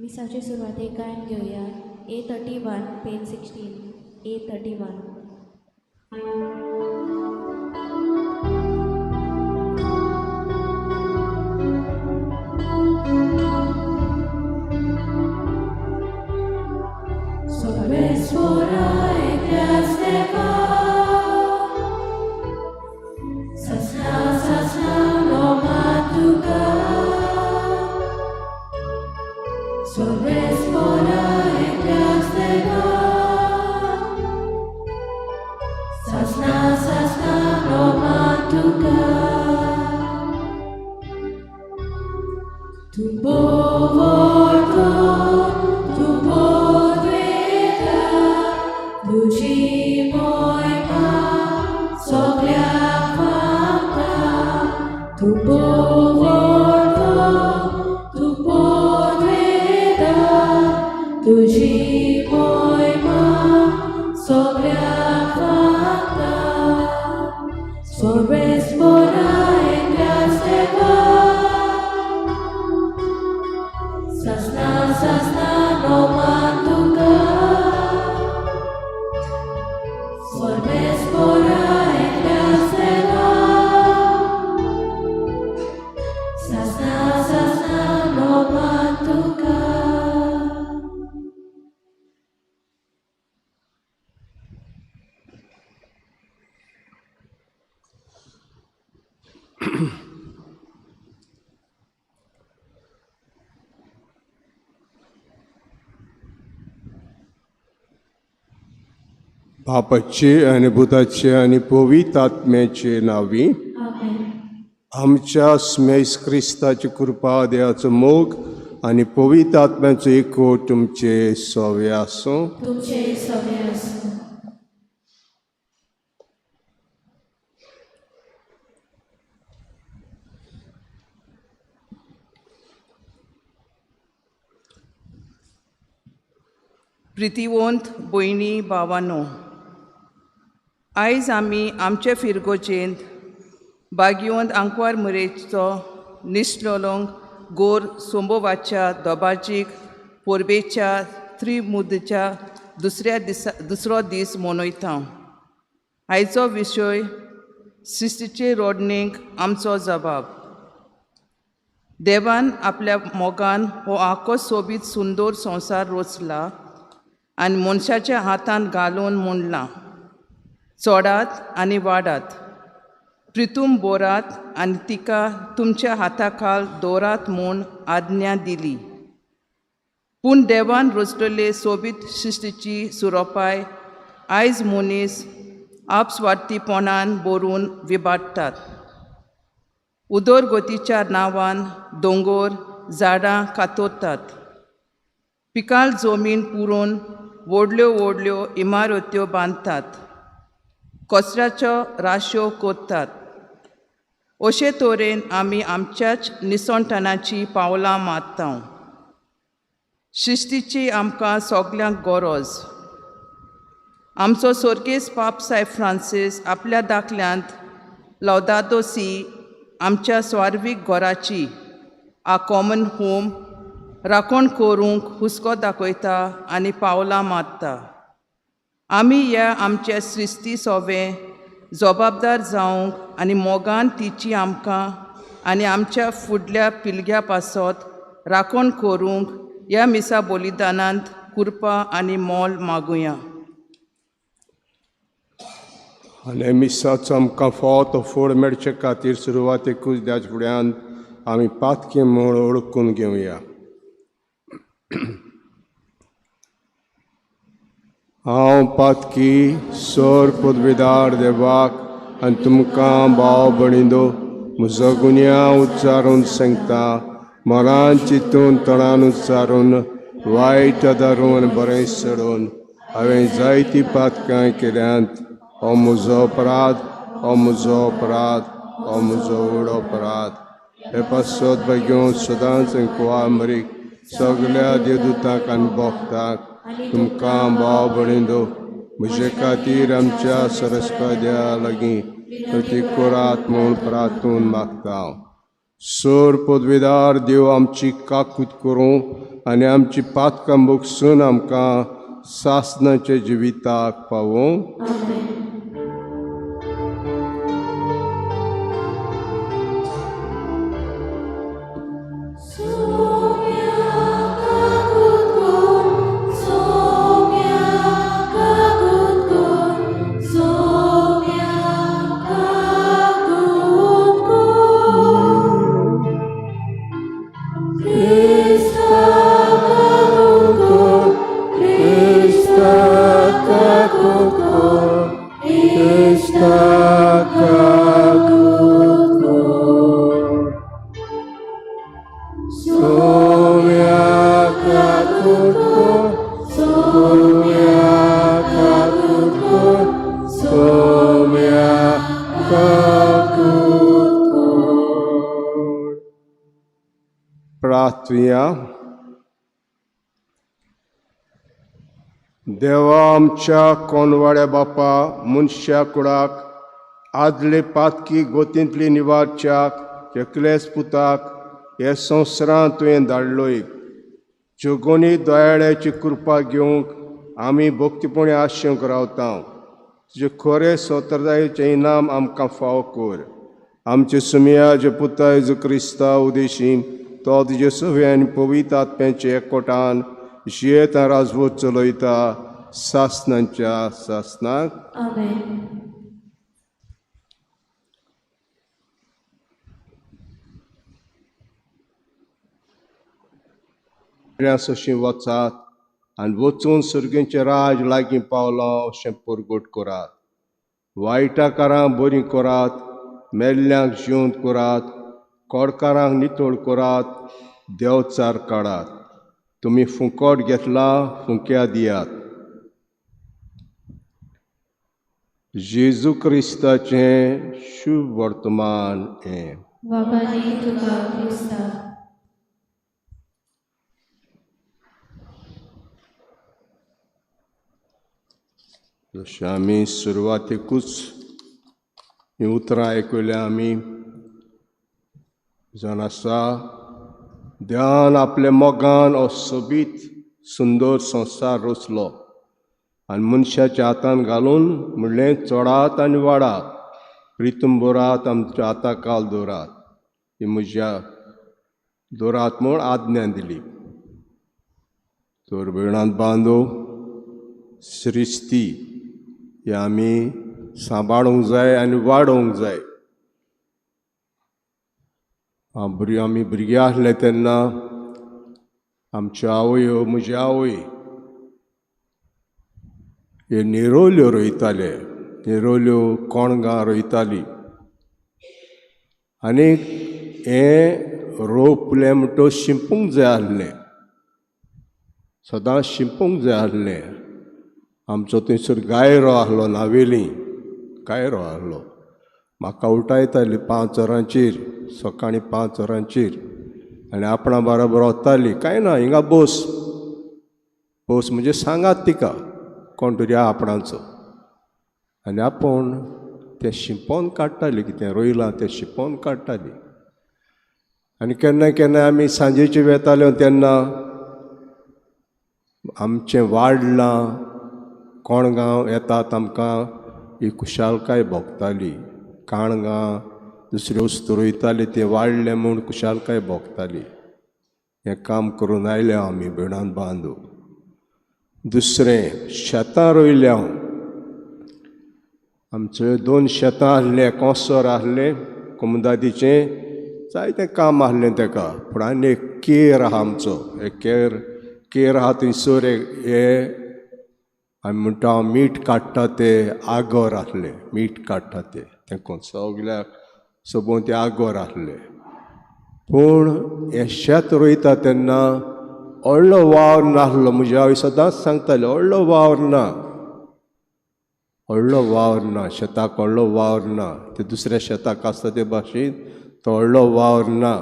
मिसाचे सुरवातेक गायन घेवया A31 page 16 A31. बापाचे आनी भुताचे आनी पवित्र आत्म्याचे नांवी आमच्या स्मेस क्रिस्ताची कृपा, देवाचो मोग आनी पवित्र आत्म्याचो एकवट तुमचे सवे आसूं. प्रितिवंत भयणी भावानो, आयज आमी आमचे फिरगोजेंत बागिवंत आंकवार मुरेचो निसलोलोंग गोर सोंबोवाच्या दोबाजीक पोरबेच्या त्रिमुदच्या दुसऱ्या दिसा दुसरो दीस मनयता. आयचो विशय सृश्टीचे रोडणेक आमचो जबाब. देवान आपल्या मोगान हो आखो सोबीत सुंदर संवसार रचला आनी मनशाच्या हातांत घालून म्हणलां, चोडात आनी वाडात, प्रितूम बोरात आनी तिका तुमच्या हाताखाल दवरात म्हूण आज्ञा दिली. पूण देवान रचलेले सोबीत सृश्टीची सुरोपाय आयज मनीस आपस्वार्थीपणान भरून विबाडटात. उदरगतीच्या नांवान दोंगोर झाडां कातरतात, पिकाल जमीन पुरोवन व्हडल्यो व्हडल्यो इमारत्यो बांदतात, कचऱ्याच्यो राश्यो करतात. अशे तरेन आमी आमच्याच निसणटणाची पावलां मारता. शिस्तीची आमकां सगल्यांक गरज. आमचो सोर्गेस्त पाप सायब फ्रांसीस आपल्या दाखल्यांत लवदादो सी आमच्या स्वार्वीक घराची आ कॉमन होम राखण करूंक हुस्को दाखयता आनी पावलां मारता. आमी ह्या आमच्या सृश्टी सोवे जबाबदार जावंक आनी मोगान तिची आमकां आनी आमच्या फुडल्या पिळग्या पासत राखण करूंक ह्या मिसा बलिदानांत कृपा आनी मोल मागुया. आनी मिसाचो आमकां फावो तो फोड मेळचे खातीर सुरवातेकूच त्याच फुड्यान आमी पातकी म्हूण ओळखून घेवया. हांव पातकी सोर पदवीदार देवाक आनी तुमकां भाव भणिदो म्हजो गुन्यांव उच्चारून सांगता, मनान चिंतून तणान उच्चारून वायट धरून बरें सोडून हांवें जायतीं पातकां केल्यांत. हो म्हजो अपराध, हो म्हजो अपराध, हो म्हजो व्हड अपराध. हे पासत बेगीन सदांच कुवा मरीक सगल्या देवदूतांक आनी भक्तांक तुमकां भाव भणिदो म्हजे खातीर आमच्या सरस्पद्या लागीं ती कोरात म्हूण प्रार्थून मागता. सोर पदवेदार देव आमची काकूत करूं आनी आमची पातकां भोगसून आमकां सासनाच्या जिविताक पावों. आमेन. प्रार्थुया. देवा आमच्या कोनवाड्या बापा, मनशा कुडाक आदले पातकी गोतींतली निवारच्याक एकलेच पुताक हे संवसारांत तुवें धाडलोय. जगोनी दयाळ्याची कृपा घेवंक आमी भक्तीपणी आशेवंक रावता. तुजे खरे सोतरतायेचें इनाम आमकां फावो कर. आमचे सुमया जे पुता जेजू क्रिस्ता उदेशी तो तुजे सवे आनी पवित्र आत्म्याचे एकवटान जियेत राजवट चलयता सासनांच्या सासनाक. आमेन. अशीं वचात आनी वचून सर्गेचें राज लागीं पावलां अशें परगट करात. वायटाकारां बरीं करात, मेल्ल्यांक जिवंत करात, कोडकारांक नितळ करात, देवचार काडात. तुमी फुकट घेतला फुंक्या दियात. जेजू क्रिस्ताचें शुभ वर्तमान हें. वागानी तुका क्रिस्ता. जशें आमी सुरवातेकूच हीं उतरां आयकल्या आमी जावन आसा, देवान आपल्या मोगान हो सोबीत सुंदर संवसार रचलो आनी मनशाच्या हातान घालून म्हणलें, चडात आनी वाडात, प्रितम बरात, आमच्या हाता काल दवरात, ही म्हज्या दवरात म्हूण आज्ञा दिली. तर भयणांत बांदो सृश्टी ही आमी सांबाळूंक जाय आनी वाडोवंक जाय. आमी भुरगीं आसले तेन्ना आमच्यो आवयो, म्हजी आवय हे निरोल्यो रोयताले, निरोल्यो कोणगां रोयताली. आनी हें रोपलें म्हणटकच शिंपूंक जाय आसलें, सदांच शिंपूंक जाय आसलें. आमचो थंयसर गायरो आसलो, नावेली गायरो आसलो. म्हाका उठायताली 5 वरांचेर, सकाळीं 5 वरांचेर, आनी आपणा बरोबर वताली. कांय ना, हिंगा बस बस म्हणजे सांगात तिका कोण तरी आपणाचो. आनी आपूण तें शिंपोन काडटाली, कितें रोयलां तें शिंपोन काडटाली. आनी केन्ना केन्ना आमी सांजेचे वेताले तेन्ना आमचें वाडलां कोणगांव येतात आमकां ही खुशालकाय भोगताली. काणगां दुसऱ्यो वस्तू रोयताली तें वाडलें म्हूण खुशालकाय भोगताली. हें काम करून आयल्या आमी भयणान बांदू. दुसरें शेतां रोयल्या हांव. आमचे 2 शेतां आसलें, कोसर आसलें कोमुदादीचें, जायतें काम आसलें तेका. पूण आनी एक केर आहा आमचो, एक केर केर आहा थंयसर हे आमी म्हणटा मीठ काडटा ते आगोर आसले, मीठ काडटा ते तें कोण सगल्याक सोबोवन ते आगोर आसले. पूण हें शेत रोयता तेन्ना व्हडलो वावर नासलो. म्हजी आवय सदांच सांगताली, व्हडलो वावर ना, व्हडलो वावर ना, शेताक व्हडलो वावर ना. ते दुसऱ्या शेताक आसता ते भाशेन तो व्हडलो वावर ना.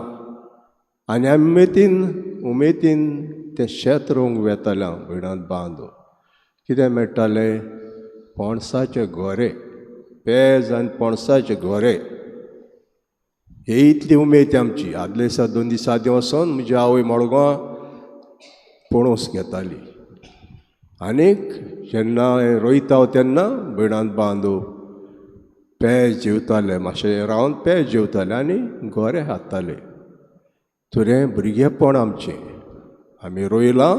आनी आमी उमेदीन उमेदीन तें शेत रोवंक वेतालें हांव भयणांत बांदो. कितें मेळटालें? पणसाचे गोरे, पेज आनी पणसाचे गोरे. हे इतली उमेद आमची. आदले दिसा 2 दिसां आदीं वचोन म्हजी आवय मडगांव पणस घेताली आनीक जेन्ना रोयता तेन्ना भयणांत बांदू पेज जेवताले, मातशें रावन पेज जेवताले आनी गोरे हाडटाले. तर हें भुरगेपण आमचें, आमी रोयलां,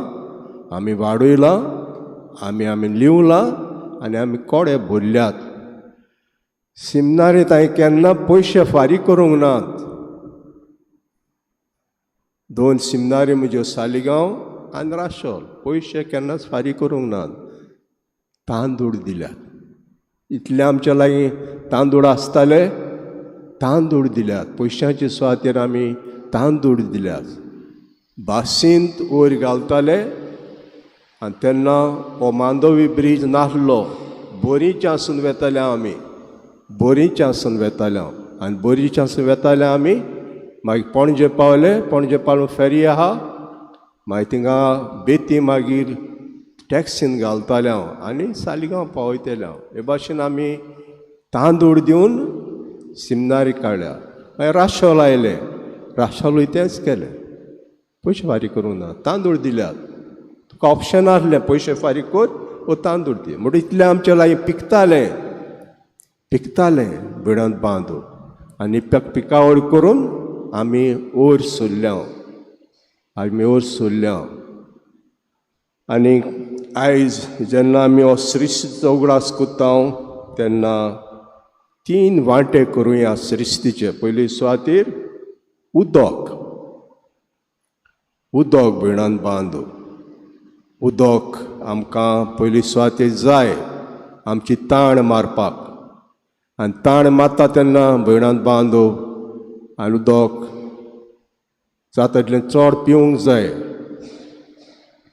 आमी वाडयलां, आमी आमी लिवलां आनी आमी कोडे भरल्यात. सिमनारींत हांवें केन्ना पयशे फारीक करूंक नात. 2 सिमनारी म्हज्यो, सालिगांव आनी राशोल, पयशे केन्नाच फारीक करूंक नात. तांदूळ दिल्यात, इतले आमच्या लागीं तांदूळ आसताले, तांदूळ दिल्यात. पयशांचे सुवातेर आमी तांदूळ दिल्यात. बासींत वयर घालताले आनी तेन्ना हो मांडवी ब्रीज नासलो, बोरीच्या आसून वेताले आमी, बोरीच्या आसून वेताले आनी बोरीच्या आसून वेताले आमी. मागीर पणजे पावले, पणजे पावून फेरी आहा, मागीर थिंगा बेती मागीर टॅक्सीन घालताले हांव आनी सालिगांव पावयताले हांव. हे भाशेन आमी तांदूळ दिवन सिमनारी काडल्या. मागीर राशोल आयलें, राशोलूय तेंच केलें, पयशे फारीक करूंक ना, तांदूळ दिल्यात. तुका ऑप्शन आसलें पयशे फारीक कर वो तांदूळ दी. म्हणून इतलें आमच्या लागीं पिकतालें, पिकतालें भिडंत बांदू आनी पिकावळ करून आमी वयर सरल्या, आमी वयर सरल्या. आनी आयज जेन्ना आमी हो सृश्टीचो उगडास करता तेन्ना 3 वांटे करुया सृश्टीचे. पयली सुवातेर उदक, उदक भयणान बांदू, उदक आमकां पयली सुवातेर जाय आमची ताण मारपाक. आनी ताण मारता तेन्ना भयणान बांदू आनी उदक जाता तितलें चड पिवंक जाय,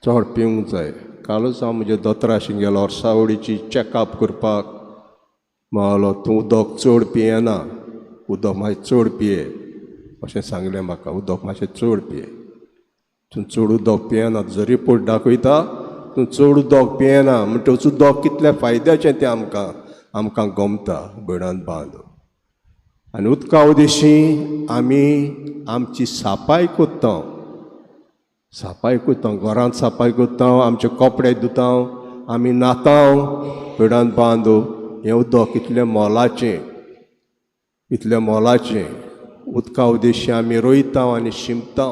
चड पिवंक जाय. कालूच हांव म्हज्या दोतोराशी गेलो वर्सावडीची चॅकअप करपाक. म्हणलो तूं उदक चड पियेना, उदक मातशें चड पिये अशें सांगलें म्हाका. उदक मातशें चड पिये, तूं चड उदक पियेना, तुजो रिपोर्ट दाखयता तूं चड उदक पियेना. म्हणटकच उदक कितलें फायद्याचें तें आमकां आमकां गमता भयणान बांदू. आनी उदका उदेशी आमी आमची सापाय करता, सापाय करता, घरांत सापाय करता, आमचे कपडे धुता, आमी न्हाता भयणान बांदू. हें उदक इतलें मोलाचें, इतलें मोलाचें. उदका उदेशी आमी रोयता आनी शिंपता.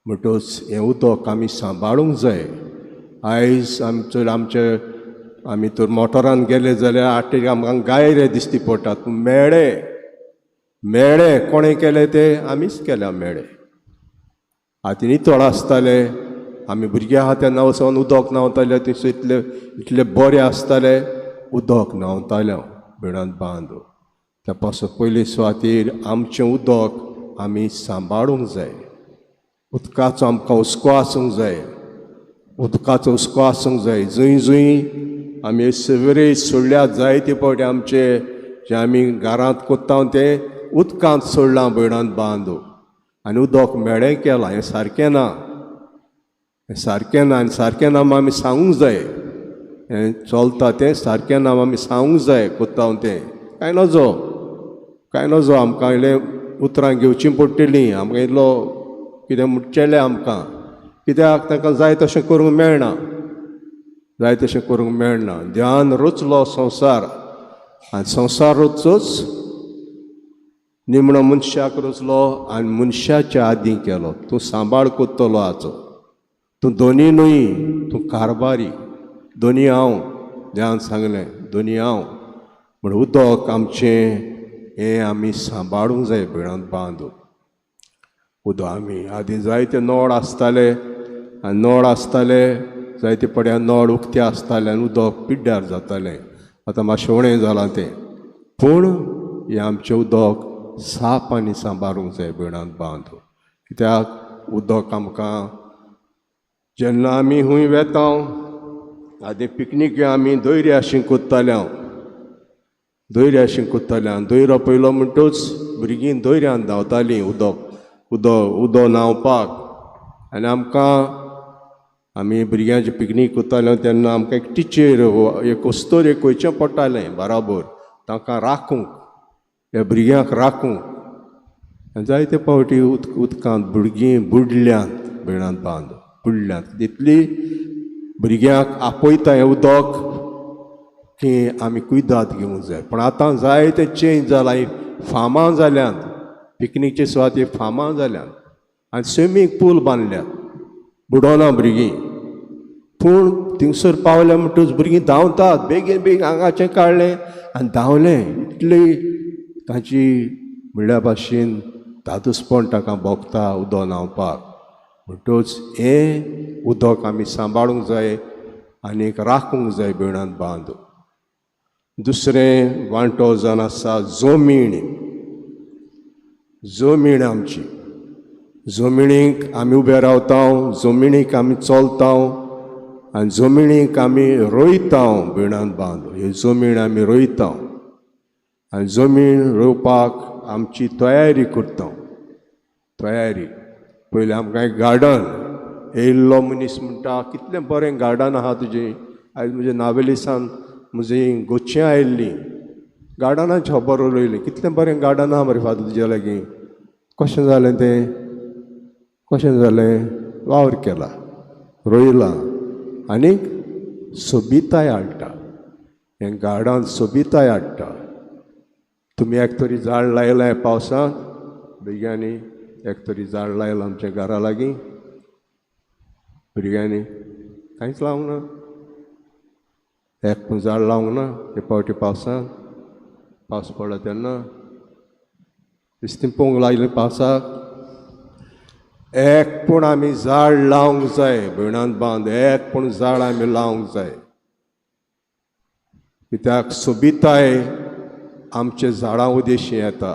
म्हणटकच हें उदक आमी सांबाळूंक जाय. आयज आमचो आमचे आमी तर मोटरान गेले जाल्यार आटेक आमकां गायरे दिसती पडटात. पूण मेळे, मेळे कोणें केले ते आमीच केल्या मेळे. आतां नितळ आसताले, आमी भुरगे आहा तेन्ना वचोन उदक न्हांवताले, थंयसर इतले इतले बरें आसताले, उदक न्हांवताले हांव भिणांत बांदू. त्या पासून पयले सुवातेर आमचें उदक आमी सांबाळूंक जाय. उदकाचो आमकां हुस्को आसूंक जाय, उदकाचो हुस्को आसूंक जाय. जंय जंय आमी सिवरेज सोडल्या जायते फावटी आमचे जे आमी घरांत कोत्ता तें उदकांत सोडलां भयणांत बांदू आनी उदक मेळें केलां. हें सारकें ना, हें सारकें ना. आनी सारकें ना आमी सांगूंक जाय, हें चलता तें सारकें ना आमी सांगूंक जाय. कोत्ता तें कांय नजो, कांय नजो. आमकां इल्लें उतरां घेवचीं पडटलीं, आमकां इल्लो कितें म्हणचेलें आमकां, कित्याक तांकां जाय तशें करूंक मेळना, जाय तशें करूंक मेळना. ध्यान रचलो संवसार आनी संवसार रचोच निमणो मनशाक रचलो आनी मनशाच्या आदीं केलो. तूं सांबाळ करतलो हाचो, तूं दोनी न्हय, तूं कारबारी. दोनी हांव, ध्यान सांगलें दोनी हांव. म्हण उदक आमचें हें आमी सांबाळूंक जाय भिणांत बांदू. उदक आमी आदीं जायते नळ आसताले आनी नळ आसताले जायते पड्या नळ उक्ते आसताले आनी उदक पिड्ड्यार जातालें. आतां मातशें उणें जालां तें, पूण हें आमचें उदक साप आनी सांबाळूंक जाय भिणांत बांदू. कित्याक उदक आमकां जेन्ना आमी खूंय वेता आदीं पिकनीक आमी दोयऱ्याशी कोत्ताले हांव, दोयऱ्याशी कोत्ताले हांव. दोयरो पयलो म्हणटूच भुरगीं दोयऱ्यान धांवतालीं उदक उदक उदक न्हांवपाक. आनी आमकां आमी भुरग्यांची पिकनीक कोत्ताले तेन्ना आमकां एक टिचेर एक वस्तोर एक वयचें पडटालें बराबर, तांकां राखूंक, ह्या भुरग्यांक राखूंक. आनी जायते फावटी उदकांत भुरगीं बुडल्यांत, भयणांत बांद बुडल्यांत. तितली भुरग्यांक आपयता हें उदक की आमी कुयदाद घेवंक जाय. पूण आतां जायते चेंज जालां, फार्मां जाल्यांत, पिकनीकचे सुवातेर फार्मां जाल्यांत आनी स्विमींग पूल बांदल्यात. बुडोना भुरगीं, पूण थिंगसर पावल्या म्हणटकच भुरगीं धांवतात, बेगीन बेगीन आंगाचें काडलें आनी धांवलें. इतली तांची म्हणल्या भाशेन धादोसपण ताका भोगता उदक न्हांवपाक. म्हणटकच हें उदक आमी सांबाळूंक जाय आनी राखूंक जाय भयणांत बांद. दुसरें वांटो जावन आसा जमीण. जमीण आमची, जमिनीक आमी उबे रावता, जमिनीक आमी चलता आनी जमिनीक आमी रोयता. भयणांत बांद ही जमीन आमी रोयता आनी जमीन रोवपाक आमची तयारी करता. तयारी पयलीं आमकां एक गार्डन येयल्लो मनीस म्हणटा कितलें बरें गार्डन आहा तुजें. आयज म्हजे नावेलीसान म्हजी गोचें आयिल्लीं, गार्डनाची खबर उलयली, कितलें बरें गार्डन आहा मरे फादर तुज्या लागीं, कशें जालें तें, कशें जालें, वावर केला, रोयलां आनीक सोबिताय हाडटा, हें गार्डन सोबिताय हाडटा. तुमी एक तरी झाड लायलें पावसांत, भुरग्यांनी एक तरी झाड लायलां आमच्या घरा लागीं, भुरग्यांनी कांयच लावंक ना, एक पूण झाड लावंक ना. हे फावटी पावसांत पावस पडला तेन्ना दिसती पळोवंक लागली पावसाक, एक पूण आमी झाड लावंक जाय. भयणांत बांद एक पूण झाड आमी लावंक जाय, कित्याक सोबिताय आमचे झाडां उदेशी येता,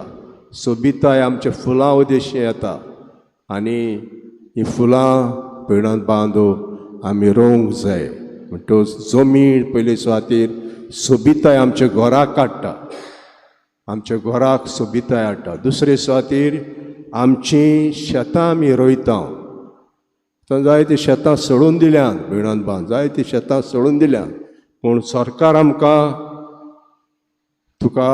सोबिताय आमच्या फुलां उदेशी येता आनी हीं फुलां भयणांत बांदो आमी रोवंक जाय. म्हणटकच जमीन पयले सुवातेर सोबिताय आमच्या घराक काडटा, आमच्या घराक सोबिताय हाडटा. दुसरे सुवातेर आमचीं शेतां आमी रोयता. आतां जायतीं शेतां सोडून दिल्यांत भयणांत बांद, जायतीं शेतां सोडून दिल्यांत, पूण सरकार आमकां तुका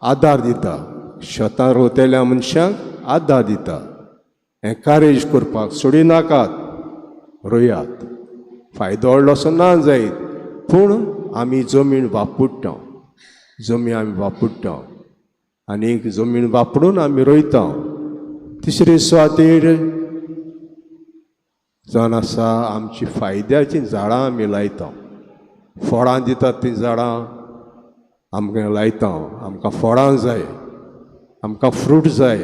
आदार दिता, शेतां रोवतल्या मनशांक आदार दिता, एनकरेज करपाक, सोडिनाकात, रोयात. फायदो व्हडलो असो ना जायत, पूण आमी जमीन वापरता, जमीन आमी वापरता आनी जमीन वापरून आमी रोयता. तिसरे सुवातेर जावन आसा आमची फायद्याचीं झाडां आमी लायता, फळां दितात तीं झाडां आमकां लायता, आमकां फळां जाय, आमकां फ्रूट जाय,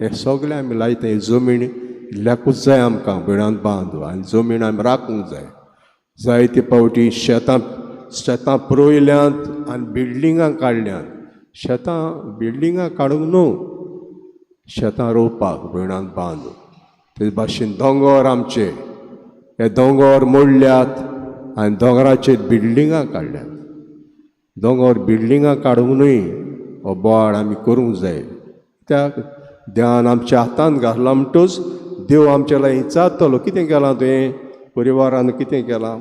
हें सगळें आमी लायता. ही जमीन इल्ल्याकूच जाय आमकां भयणांत बांद आनी जमीन आमी राखूंक जाय. जायते फावटी शेतां शेतां पुरयल्यांत आनी बिल्डिंगां काडल्यांत. शेतां बिल्डिंगां काडूंक न्हू, शेतां रोवपाक भयणांत बांद. ते भाशेन दोंगोर आमचे, हे दोंगोर मोडल्यात आनी दोंगराचेर बिल्डिंगां काडल्यात. दोंगोर बिल्डिंगां काडूंक न्हय, हो बोवाळ आमी करूंक जाय. कित्याक ध्यान आमच्या हातान घातलां म्हणटूच देव आमच्या लागीं विचारतलो, कितें केलां तुवें परिवारान, कितें केलां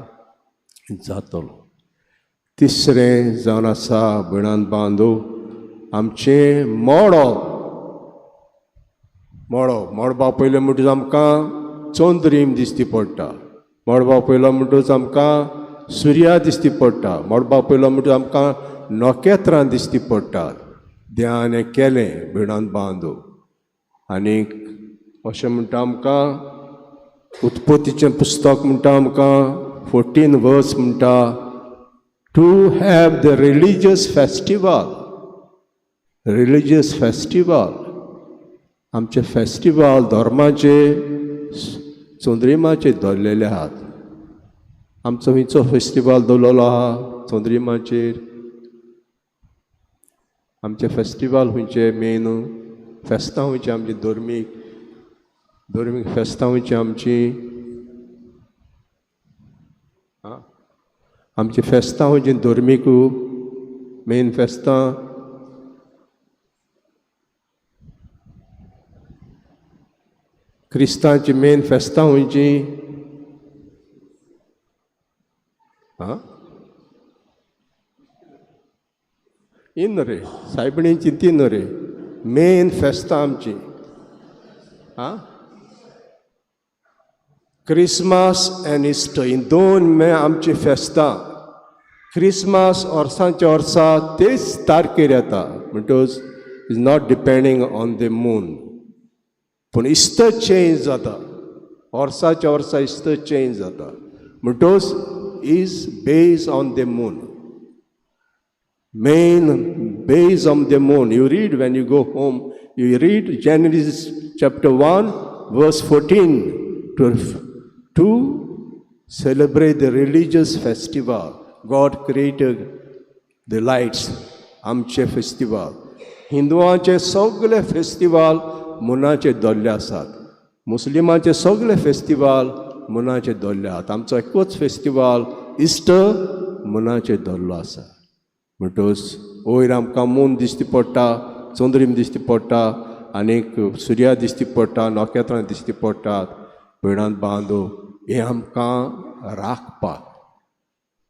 विचारतलो. तिसरें जावन आसा भयणान बांदो आमचें मळब. मळब मळबा पयलें म्हणटूच आमकां चंद्रीम दिसती पडटा, मळबा पयलो म्हणटूच आमकां सुर्या दिसती पडटा, मळबा पयलो म्हणटूच आमकां नखेत्रां दिसती पडटात. ध्यान हें केलें भयणान बांदो. आनीक अशें म्हणटा आमकां उत्पत्तीचें पुस्तक म्हणटा आमकां 14 वर्स म्हणटा, to have the religious festival. Religious festival आमचे फेस्टिवल धर्माचे चंद्रिमाचे धरलेले आहात. आमचो खंयचो फेस्टिवल दवरलेलो आहा चंद्रिमाचेर. आमचे फेस्टिवल खंयचे मेन फेस्तां खंयची आमची धर्मीक, धर्मीक फेस्तां खंयची आमची, आमची फेस्तां खंयची धर्मीक मेन फेस्तां. क्रिस्तांची मेन फेस्तां खंयची? आं इन रे सायबिणींची ती न्हू रे, मेन फेस्तां आमचीं. आं, क्रिसमस आनी इस्टर हीं दोन मे आमचीं फेस्तां. क्रिसमस वर्सांच्या वर्सा तेच तारखेर येता, म्हणटकच is not depending on the moon. पूण इस्टर चेंज जाता, वर्साच्या वर्सा इस्टर चेंज जाता, म्हणटकच is base on the moon, main base on the moon. You read when you go home, you read Genesis chapter 1 verse 14 to celebrate the religious festival. God created the lights. आमचे festival, हिंदुआंचे सगळे festival मुनाचे धरले आसात, मुस्लिमांचे सगळे festival मुनाचे धरले आसात. आमचो एकूच festival Easter मुनाचे धरलो आसा. म्हणटकच वयर आमकां मून दिश्टी पडटा, चंद्रीम दिश्टी पडटा, आनीक सुर्या दिश्टी पडटा, नखेत्रां दिश्टी पडटात. भयणांत बांदो, हें आमकां राखपाक,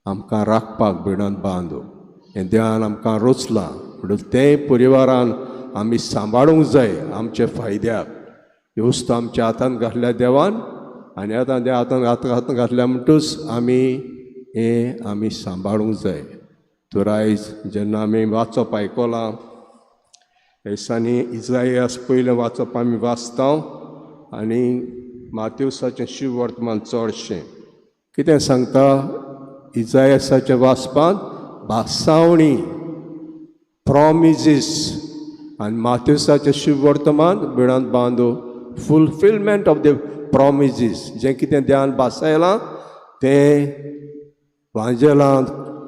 आमकां राखपाक भयणांत बांदो हें देवान आमकां रचलां. म्हणून तें परिवारान आमी सांबाळूंक जाय आमच्या फायद्याक. ह्यो वस्तू आमच्या हातान घातल्या देवान, आनी आतां त्या हातान हात घातल्या म्हणटूच आमी हें आमी सांबाळूंक जाय. तर आयज जेन्ना आमी वाचप आयकलां ह्या दिसांनी इजायास पयलें वाचप आमी वाचता आनी मातेवसाचें शिववर्तमान चडशें कितें सांगता इजायासाच्या वाचपांत भासावणी प्रोमिजीस, आनी मातेवसाचें शिववर्तमान बिळांत बांदो फुलफिलमेंट ऑफ the promises. जें कितें देवान भासायलां तें वांजेलांत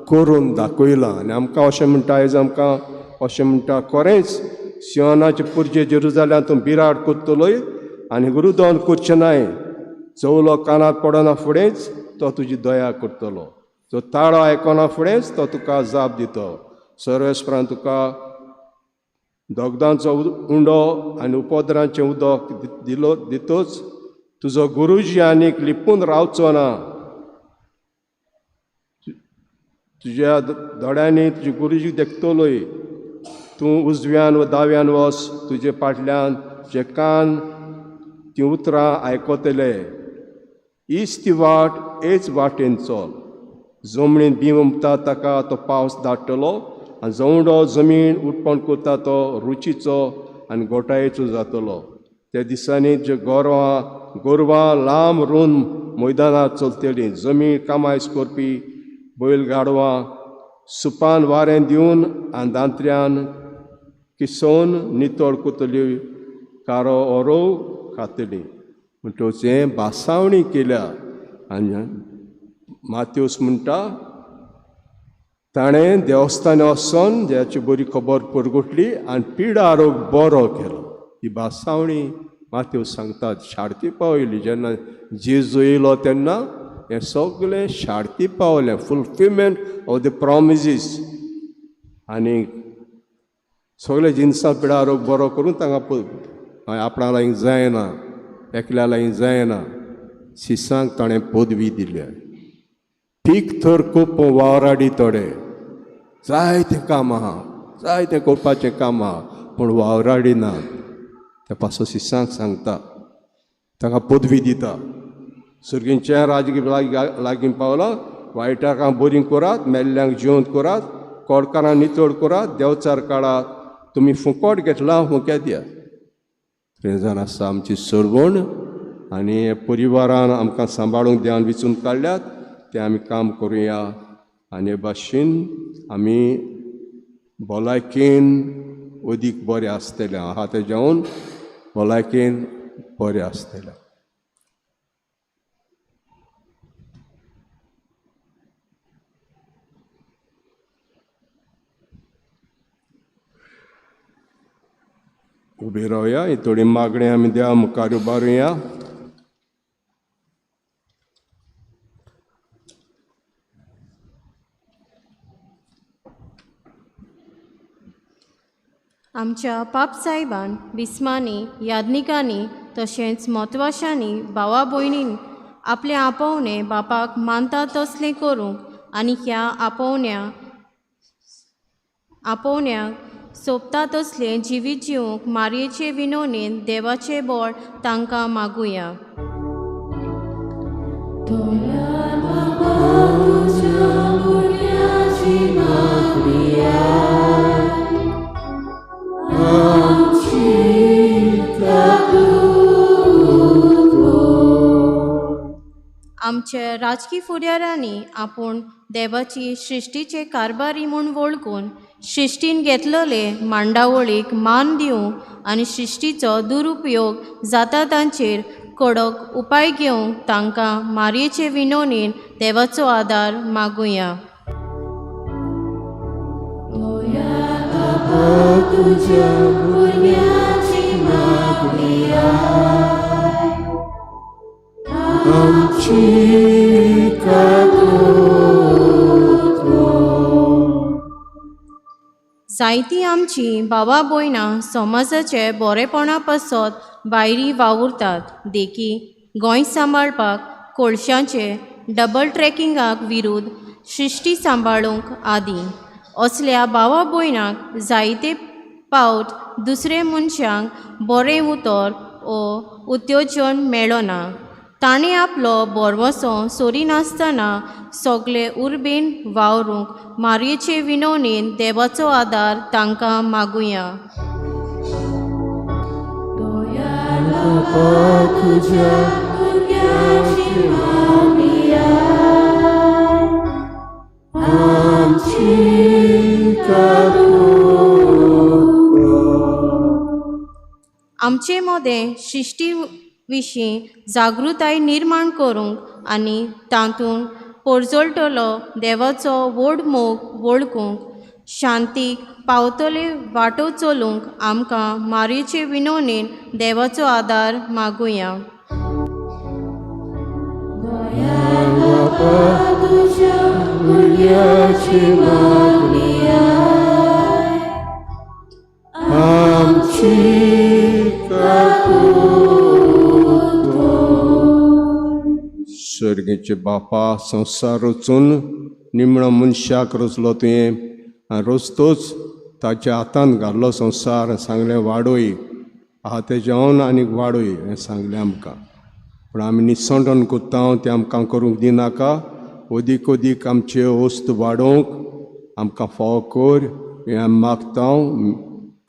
करून दाखयलां. आनी आमकां अशें म्हणटा आयज, आमकां अशें म्हणटा, खरेंच सियोनाचे पुरजे जेरुजाल्यांत तूं बिराड करतलोय आनी गुरुदोन करचें नाय. चवलो कानार पडना फुडेंच तो तुजी दया करतलो, जो ताळो आयकना फुडेंच तो तुका जाप दितो. सर्वेस्परान तुका दगदांचो उंडो आनी उपद्रांचें उदक दिलो दितोच, तुजो गुरुजी आनीक लिपून रावचो ना. तुज्या दोळ्यांनी तुजी गुरुजी देखतलोय. तूं उजव्यान वा दाव्यान वच, तुजे फाटल्यान तुजे कान तीं उतरां आयकतले. हीच ती वाट, हेच वाटेन चल. जमनीन बीं उमता ताका तो पावस धाडटलो, आनी जवंडो जमीन उत्पन्न करता तो रुचीचो आनी गोटायेचो जातलो. त्या दिसांनी जे गोरवां लांब रुंद मैदानार चलतलीं. जमीन कामायस करपी बैल गाडवां सुपान वारें दिवन आनी दांत्र्यान किसोवन नितळ करतली, कारो ओरोव खातली. म्हणटकच हें भासावणी केल्या. आनी मात्यूस म्हणटा ताणें देवस्थान वचोन देवाची बरी खबर परगटली आनी पिडा रोग बरो केलो. ही भासावणी मात्यूस सांगतात शार्ती पावयली. जेन्ना जेजू येयलो तेन्ना हें सगळें शार्ती पावलें, फुलफिलमेंट ऑफ the promises. आनी सगळे जिनसां पिडा रोग बरो करून तांकां आपणा लागीं जायना, एकल्या लागीं जायना, शिसांक ताणें पदवी दिल्या. पीक थर खूब वावराडी थोडे, जायतें काम आहा, जायतें करपाचें काम आहा, पूण वावराडी ना. त्या पासो शिसांक सांगता, तांकां पदवी दिता. सुर्गींच्या राजकी लागीं पावलां, वायटाकां बरीं करात, मेल्ल्यांक जिवंत करात, कोडकारां नितळ करात, देंवचार काडात, तुमी फुकट घेतलां फुक्या दियात. थंय जावन आसा आमची सरवण आनी परिवारान आमकां सांबाळूंक देवान विचून काडल्यात, तें आमी काम करुया. आनी हे भाशेन आमी भलायकेन अदीक बरें आसतलें, आहा तें जेवण भलायकेन बरें आसतलें. उबी रावया, ही थोडी मागणी आमी देवा मुखार उबारुया. आमच्या पापसाहेबान, बिस्मांनी, याज्ञिकांनी तशेंच म्हत्वाशांनी भावा भयणीन आपले आपोवणे बापाक मानता तसलें करूंक आनी ह्या आपोवण्याक सोबता तसलें जिवीत जिवंक मारयेचे विनोणेन देवाचें बोळ तांकां मागुया. आमच्या राजकी फुडाऱ्यांनी आपूण देवाची सृश्टीचे कारभारी म्हूण वळखून सृश्टीन घेतलेले मांडावळीक मान दिवंक आनी सृश्टीचो दुरुपयोग जाता तांचेर कडक उपाय घेवंक तांकां मारयेचे विनोणेन देवाचो आदार मागुया. जायतीं आमचीं भावा भयणां समाजाचे बरेपणा पासत भायरी वावुरतात, देखी गोंय सांबाळपाक, कोळशांचे डबल ट्रॅकिंगाक विरुद्ध, सृश्टी सांबाळूंक आदी. असल्या भावा भयणांक जायते पावट दुसरे मनशांक बरें उतर ओ उत्तेजन मेळना. ताणें आपलो भरवंसो सोरिनासतना सगळे उर्बेन वावरूंक मारयेचे विनोणेन देवाचो आदार तांकां मागुया. आमचे मदें सृश्टी विशीं जागृताय निर्माण करूंक आनी तातूंत पोरजोळटलो देवाचो व्हड मोग वळखूंक, शांतीक पावतले वाटो चलूंक आमकां मारयेचे विनोणेन देवाचो आदार मागुया. सर्गेचे बापा, संवसार रचून निमणो मनशाक रचलो तुवें आनी रचतोच ताच्या हातान घाल्लो संवसार, सांगलें वाडोय आहा तें जेवण आनीक वाडोय हें सांगलें आमकां. पूण आमी निसणटण करता तें आमकां करूंक दिनाका. अदीक अदीक आमचे वस्त वाडोवंक आमकां फावो कर हें आमी मागता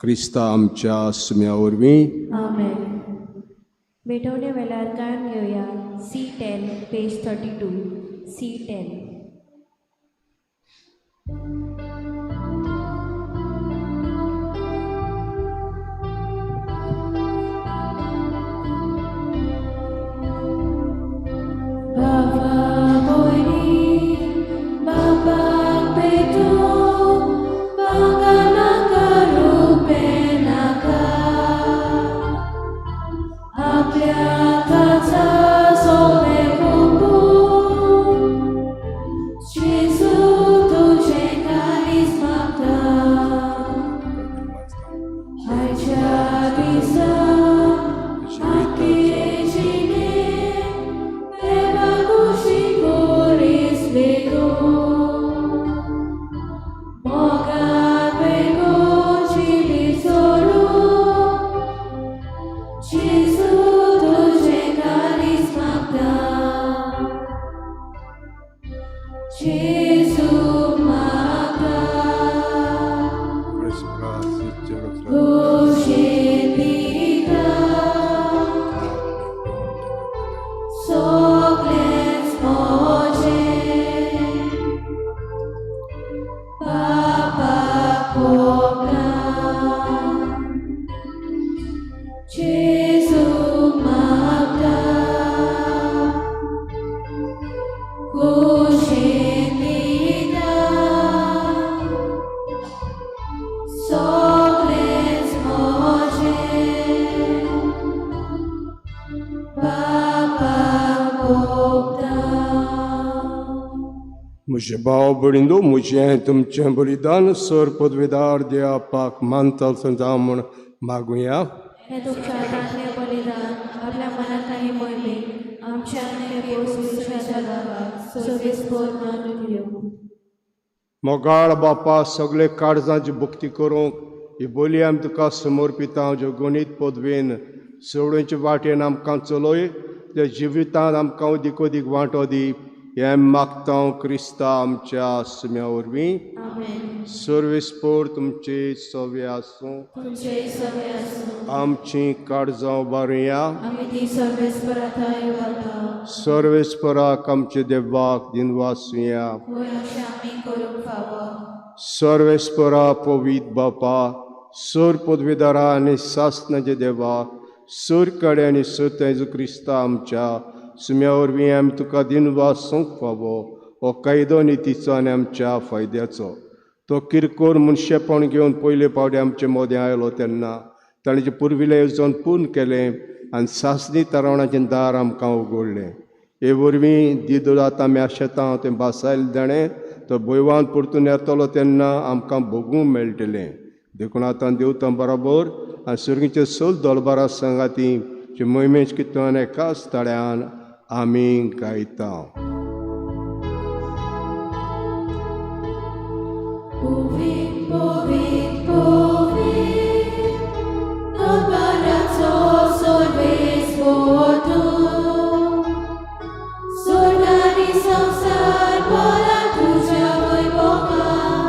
क्रिस्ता आमच्या सुम्या वरवीं. आमेन. भेटवणे वेळार गायन घेवया C10 page 32 C10. म्हजे भाव भयणींनो, म्हजें तुमचें बलिदान सर पदवेदार देवापाक मानता जावं म्हूण मागुया. हें तुमच्या हातांतलें बलिदान आपल्या मनाक आनी मोहिमेक आमच्या सोबीस मानून घेवं. मोगाळ बापा, सगळे काळजांची भक्ती करूंक ही बोली आमी तुका समर्पिता ज्यो गणीत पदवेन सवळेचे वाटेन आमकां चलय त्या जिवितांत आमकां दिकोदीक वांटो दी हें मागता क्रिस्ता आमच्या सुम्या वरवीं. आमेन. सर्वेस्पोर तुमचे सवे आसूं. तुमचेय सवे आसूं. आमची काळजां उबारुया. आमी ती सर्वेस्परा थंय वता. सर्वेस्पराक आमचे देवाक दिनवासुया. वय अशें आमी करूंक फावो. सर्वेस्परा पवीत बापा सोर पदवेदारा आनी सासनाचे देवा सोर कडे आनी सोर जेजू क्रिस्ता आमच्या सुम्या वरवीं आमी तुका दिनवासूंक फावो हो कायदो नितीचो आनी आमच्या फायद्याचो. तो किरकोर मनशेपण घेवन पयले फावटी आमचे मदें आयलो तेन्ना ताणें जें पुर्विल्लें येवजण पूर्ण केलें आनी सासणी तारवणाचें दार आमकां उगडलें. हे वरवीं दिदोळ आतां आमी आशेता तें भासायल दाणें तो भोयवान परतून येतलो तेन्ना आमकां भोगूंक मेळटलें. देखून आतां देवतां बरोबर आनी सुर्गीचे सोल दोलबारा सांगाती मोहिमेश कित्तून एकाच ताळ्यान आमी गायता. पवीत पवीत पवीत दरबाराचो सर्वेस्पर तूं स्वर्ग आनी संवसार भरला तुज्या वैभवान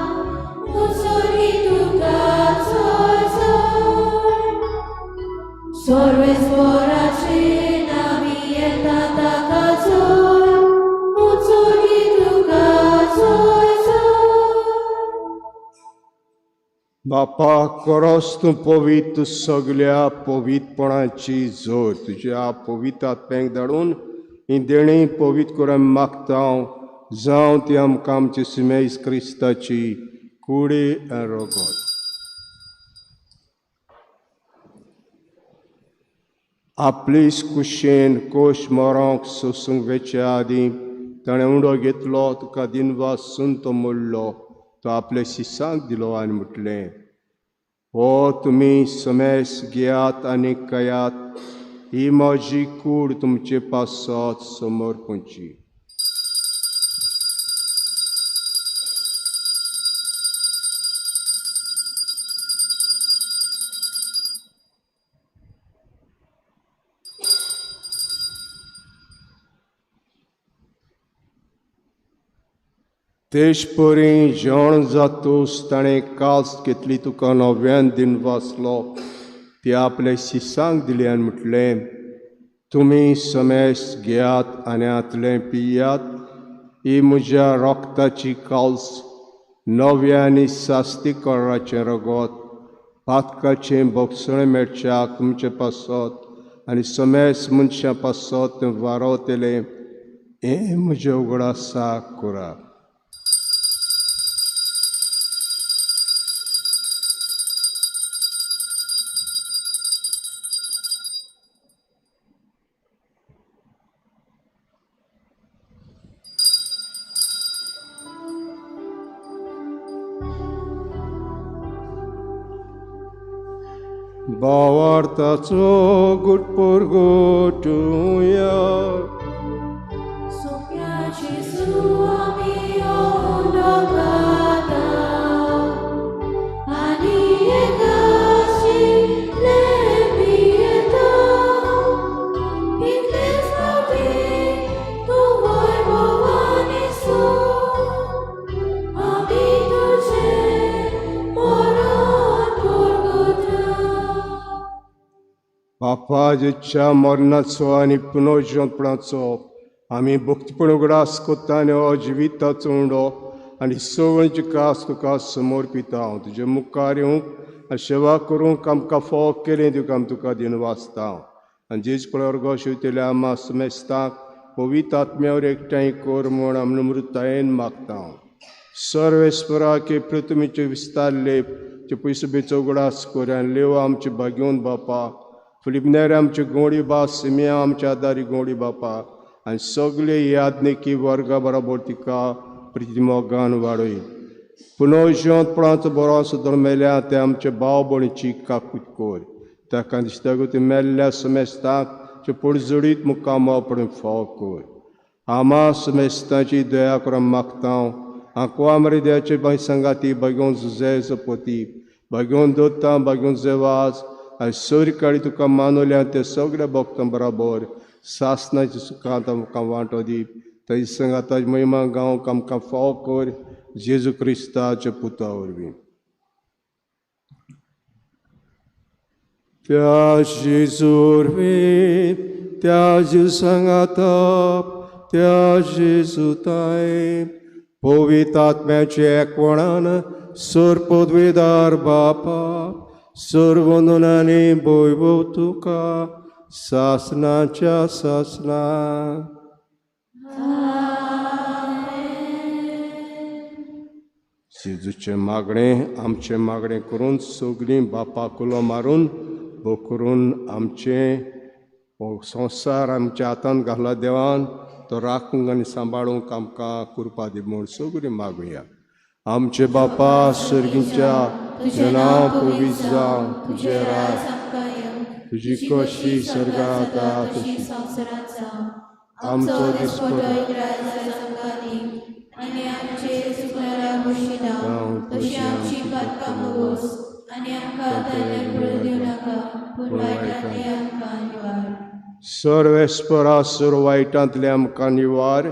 उत्सर्गी तुका चड चड सर्वेस्पराचे नांवी येता ताका चड उत्सर्गी तुका चड चड. बापा कोरोस तूं पवित्र सगल्या पवित्रपणाची जोर तुज्या पवित्र आत्म्याक धाडून ही देणी पवित्र करून मागता हांव जावं ती आमकां आमची सुमेज क्रिस्ताची कुडी आनी रगत. आपलीच कुशेन कोश मरोंक सोसूंक वेच्या आदीं ताणें उंडो घेतलो तुका दिनवासून तो मोडलो तो आपल्या शिसांक दिलो आनी म्हटलें हो तुमी समेस घेयात आनी कयात ही म्हजी कूड तुमचे पासत समर्पणची. तेश परी जेवण जातूस ताणें कास घेतली तुका नव्यान दिन वाचलो ती आपल्या शिसांक दिली आनी म्हटलें तुमी समेस घेयात आनी हातलें पियात ही म्हज्या रोगताची काल्स नव्या आनी सास्ती कराचें रगत पातकाचें भोगसणें मेळच्याक तुमचे पासत आनी समेस मनशां पासत तें वारवतलें हें म्हजें उगडासाक करात. भावार्थाचो गुटपूर गोटुया. सोप्या जेजू आमी उंडो खाता आनी एकाशी पियेता इतलेच फावटी तूं वैभवान येसो आमी तुजें मरण पुरगुता. बापा जेच्या मरणाचो आनी पुनर्जिवपणाचो आमी भक्तपण उगडास कोत्ता आनी हो जिविताचो उंडो आनी सगळ्यांची कास तुका समर्पिता हांव तुजे मुखार येवंक आनी सेवा करूंक आमकां फावो केलें तुका आमी तुका दिनवासता हांव आनी जेज पळय शिवतल्या आमा समेस्तांक पवित्र आत्म्यावर एकठांय कर म्हूण आमी नम्रतायेन मागता हांव. सर्वेस्पराके पृथ्वीचे विस्तार लेप ते पयसो बेचो उगडास कर आनी लेव आमचे भाग्योवन बापा फिलिपनेर आमचे गोडी बा सिमिया आमच्या आदारी गोडी बापा आनी सगळे यादनिकी वर्गा बरोबर तिका प्रितिमोगान वाडय. पुनर्जिवंतपणाचो बरो सुद्दां मेल्या ते आमचे भाव भयणीची काकूत कर ताका दिसता ती मेल्ल्या समेस्ताक ते पुडजडीत मुक्काम पडून फाव कर. आमा समेस्ताची दया करून मागता हांव आंकवा मरे देवाचे बाय सांगाती भगवंत जुझे सपोती भाग्योन दोत्ता भाग्योन जेवाज आनी सोरी तुका मानवल्या ते सगळ्या भक्तां बराबर सासनाच्या सुखांत आमकां वांटो दी. ताजे संगाताची महिमा गावंक आमकां फाव कर जेजू क्रिस्ताच्या पुता वरवीं. त्या जेजू वरवीं, त्या जेजू सांगाता, त्या जेजू ताय पवित्र आत्म्याचे एकवणान सर पदवेदार बापा सर्वंदनांनी वैभव तुका सासनाच्या सासना. जेजूचें मागणें आमचें मागणें करून सगळीं बापा कुलो मारून भो करून आमचें हो संवसार आमच्या हातान घाला देवान तो राखूंक आनी सांबाळूंक आमकां कृपा दी म्हूण सगळीं मागुया. आमचे बापा सर्गीच्या, तुजें नांव पवित्र जावं, तुजें राज, तुजी कशी सर्गांत जाता तशी आमचो दिसपटो सर्वेस्परा सर्व वायटांतले आमकां निवार,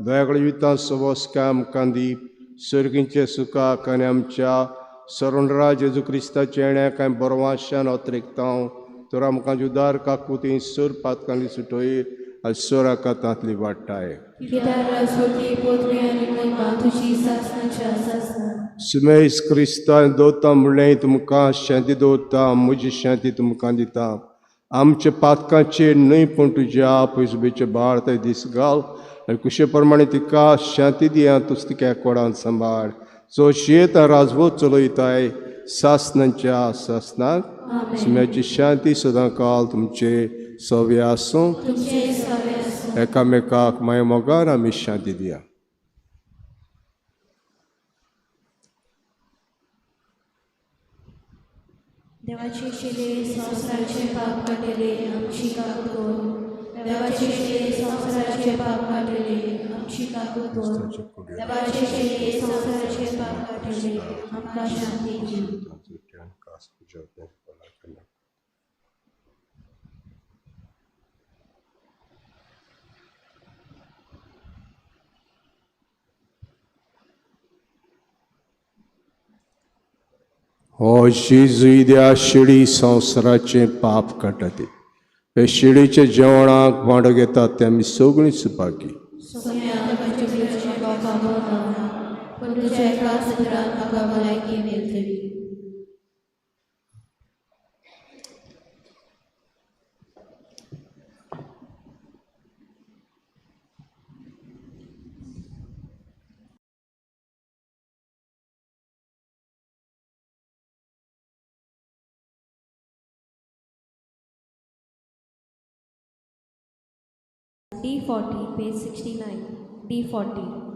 दयाळ जिवितांत सवस्काय आमकां दी, सर्गींचे सुखाक आनी आमच्या सरणराज जेजू क्रिस्ताच्या येण्याक आनी बरवाशान अतिरिक्तांव तर आमकां जुदार काकुती सर पातकांनी सुटोय आनी सराका तांतली वाडटाय. सुमेस क्रिस्तान दवरता म्हणलें तुमकां शांती दवरता, म्हजी शांती तुमकां दिता. आमच्या पातकांचेर न्हय पूण तुज्या पयसुबेचे बाळ ते दीस घाल आनी कुशे प्रमाणे तिका शांती दिया, तुज तिका कोडान सांबाळ. जो शेत राजवत चलयताय सासनाच्या सासनाक. सुम्याची शांती सदां काल तुमचे सवे आसूं. एकामेकाक माय मोगान आमी शांती दिया. देवाचे शिले संवसाराचे पाप काडटले आमची काकूत कर. देवाचे शिले संवसाराचे पाप काडटले आमची काकूत कर. देवाचे शिले संवसाराचे पाप काडटले आमकां शांती दी. हो जेजू त्या शिडी संवसाराचें पाप काडटा ते हे शिडीच्या जेवणाक वांटो घेतात ते आमी सगळीं सुपाकी. D40, page 69. D40.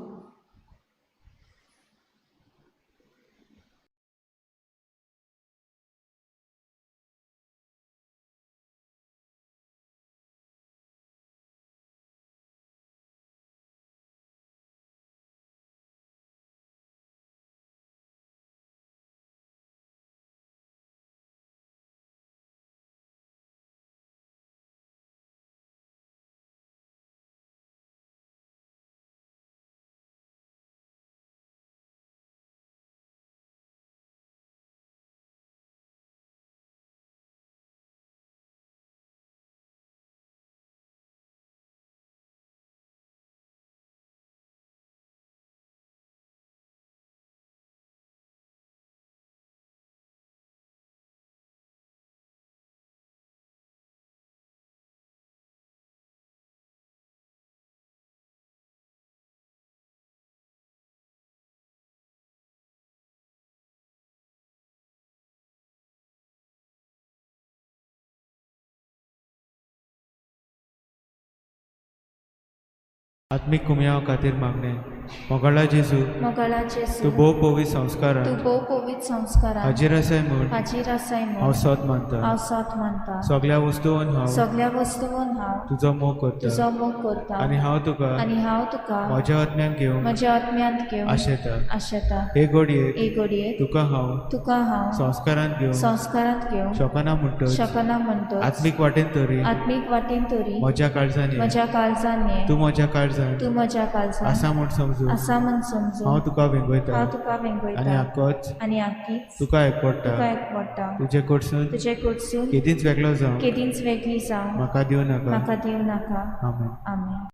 आत्मीक कुमयाव खातीर मागणें. मोगाळा जेजू, मोगाळा जेजू, तूं भोव पवित्र संस्कारान तूं भोव पवित्र संस्कारान हाजीर आसाय म्हूण हाजीर आसाय हांव म्हूण सोद मानता. हांव सोद मानता. सगळ्या वस्तून हांव सगळ्या वस्तून हांव तुजो मोग करता तुजो मोग करता आनी हांव तुका आनी हांव तुका म्हज्या आत्म्यान घेवंक म्हज्या आत्म्यांत घेवन आशेता. आशेता. हे घडयेक हे घडयेक तुका हांव तुका हांव संस्कारांत घेवंक संस्कारांत घेवंक शकना म्हणटच शकना म्हणटच आत्मीक वाटेन तरी आत्मीक वाटेन तरी म्हज्या काळजान ये. म्हज्या काळजान ये. तूं म्हज्या काळजान तूं म्हज्या काळजान आसा म्हूण समजून आसा म्हूण समजून हांव तुका वेंगयता हांव तुका आनी वेंगयता आकोच आनी आकीच तुका एकवडटा. तुका एकवडटा. तुजे कडसून तुजे कडसून केदींच वेगळो जावं केदींच वेगळी जावं म्हाका दिवं नाका. म्हाका दिवं नाका. आमेन. आमेन.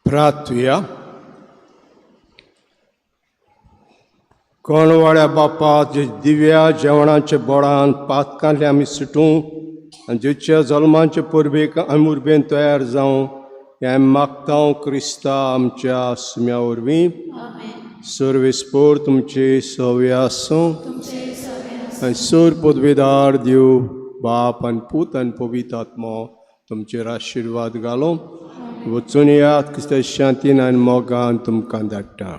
प्रार्थुया. कोणवाड्या बापा, जे दिव्या जेवणाचे बोडान पातकांतले आमी सुटूं आनी जेच्या जल्माचे परबेक आमी उर्बेन तयार जावं हें आमी मागता क्रिस्ता आमच्या सुम्या वरवीं. सर्वेस्पोर तुमचे सवे आसूं आनी सोर पदवेदार देव बाप आनी पूत आनी पवित्र आत्मो तुमचेर आशिर्वाद घालो. वचून येयात क्रिस्ता शांतीन आनी मोगान तुमकां धाडटा.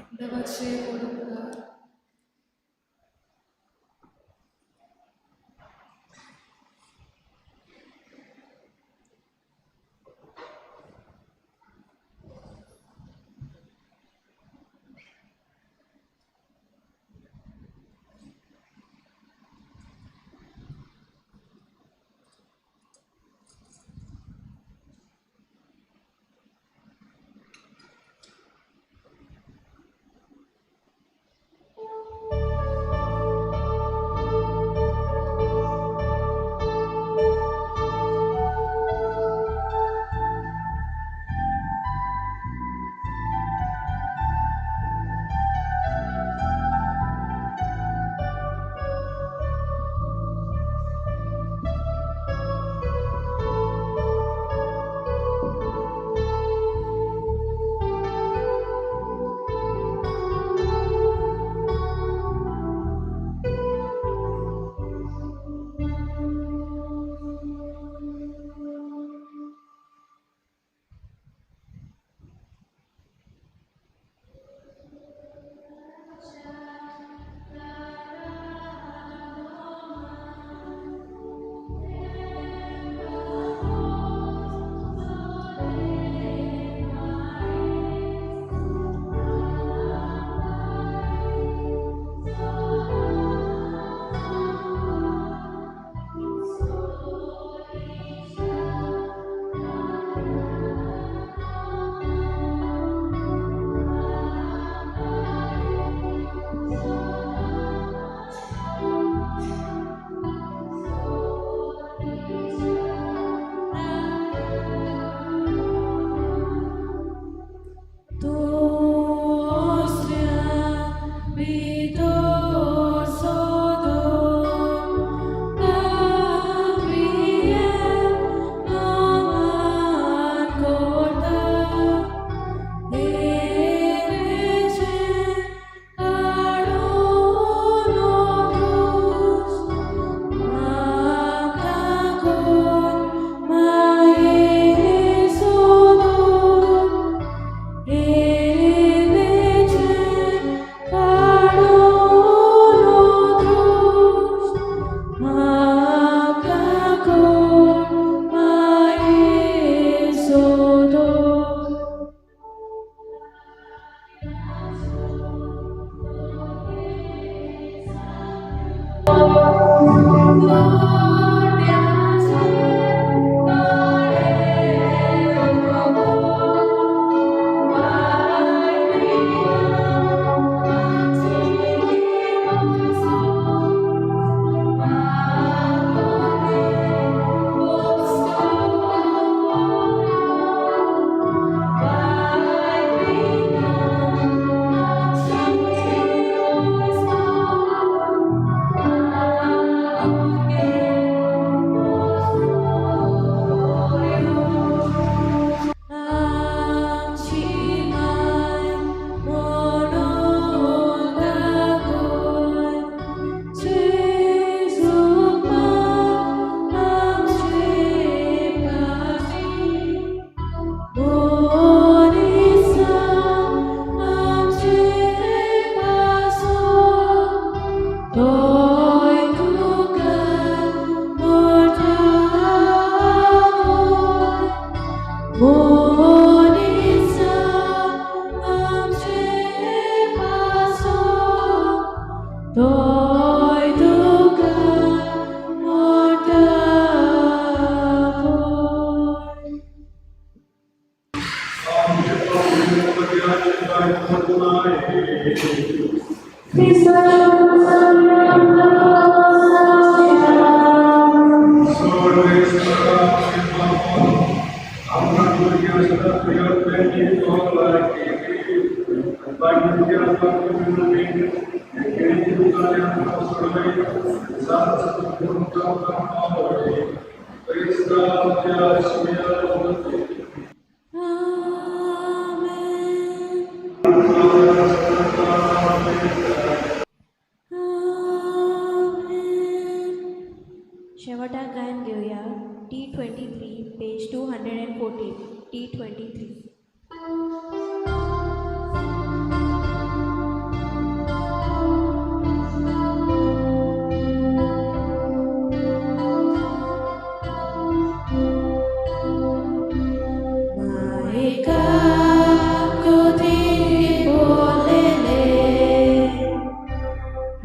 Amen.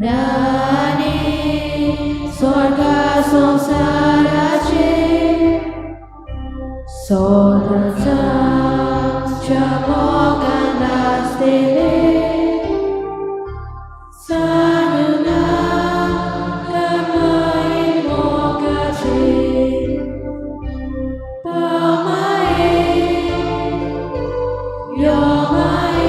राणी स्वर्गा संवसाराचे सोदच्या मोगान आसतले सानुना कमाई मोगाचे पामाये योमाये.